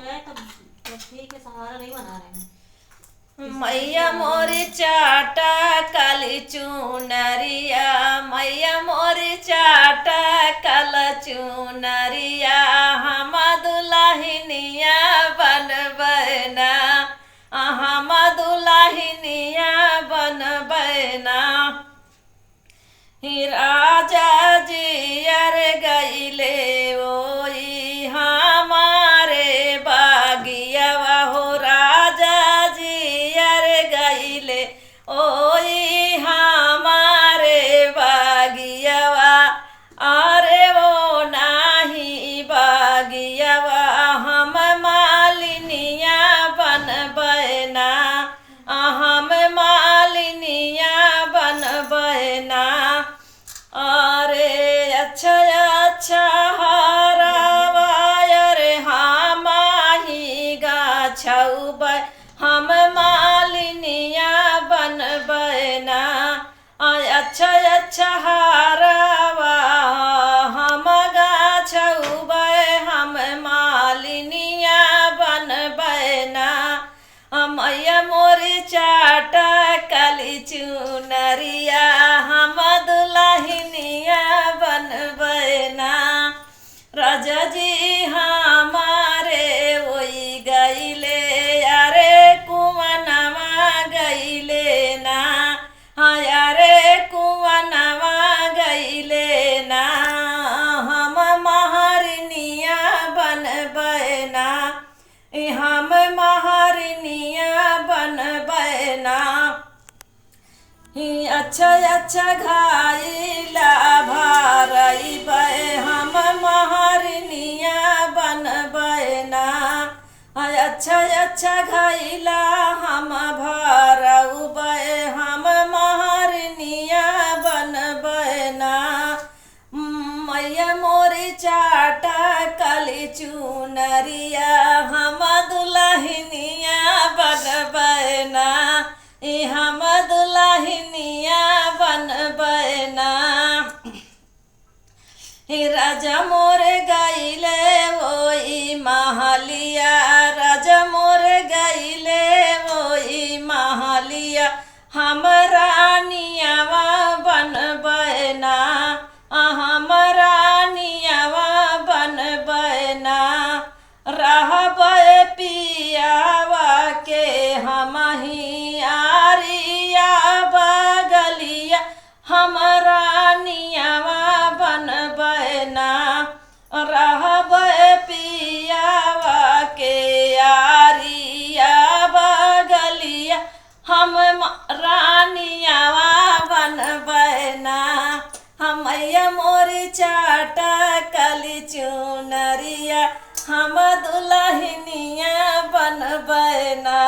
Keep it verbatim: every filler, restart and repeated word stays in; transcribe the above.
है, तब, तब ठीक है, सहारा नहीं बना रहे हैं। मैया मोरी चाटा काली चुनरिया, मैया मोरी चाटा काल चुनरिया, हम दुलहिनिया बनबैना, हम दुलहिनिया बनबैना। ही राजा जी अर गइले ओई हमारे बागियवा हो, राजा जी अर गइले ओई हमारे बागियवा। अरे ओ नाही बागियवा, हम मालिनिया बनबैना, हम मालिनिया बनबैना। अरे अच्छा अच्छा हरावा, अरे हम ही गाछौबै, हम मालिनिया बनबैना। आ अच्छा अच्छा हरावा, हम गाछौबै, हम मालिनिया बनबैना। आ मैया मोरी चाटा काली चुनरिया, हम दुलहिनिया बनबैना। राजा जी हमारे ओई गइले, अरे कुवनवा गइले ना, हाँ, अरे कुवनवा गइले ना, हम महरिनिया बनबैना। ए हम महरिनिया बनबैना। ही अच्छा अच्छा घाइला भरइबै, हम महरिनिया बनबैना। हाँ, अच्छा अच्छा घाइला हम भरउबै, हम महरिनिया बनबैना। मैया मोरी चाटा काली चुनरिया, हम दुलहिनिया बनबैना, ई हम दुलहिनिया बनबैना। हे राजा मोर गइले ओई महलिया, राजा मोर गइले ओई महलिया, हम रानियावा बनबैना, आ हम रानियावा बनबैना। रहबै पियावा के हमही आरिया बगलिया, हम रानियावा बनबैना। रहबै पियावा के आरिया बगलिया, हम म-, रानियावा बनबैना। हाँ, मैया मोरी चाटा काली चुनरिया, हम दुलहिनिया बनबैना।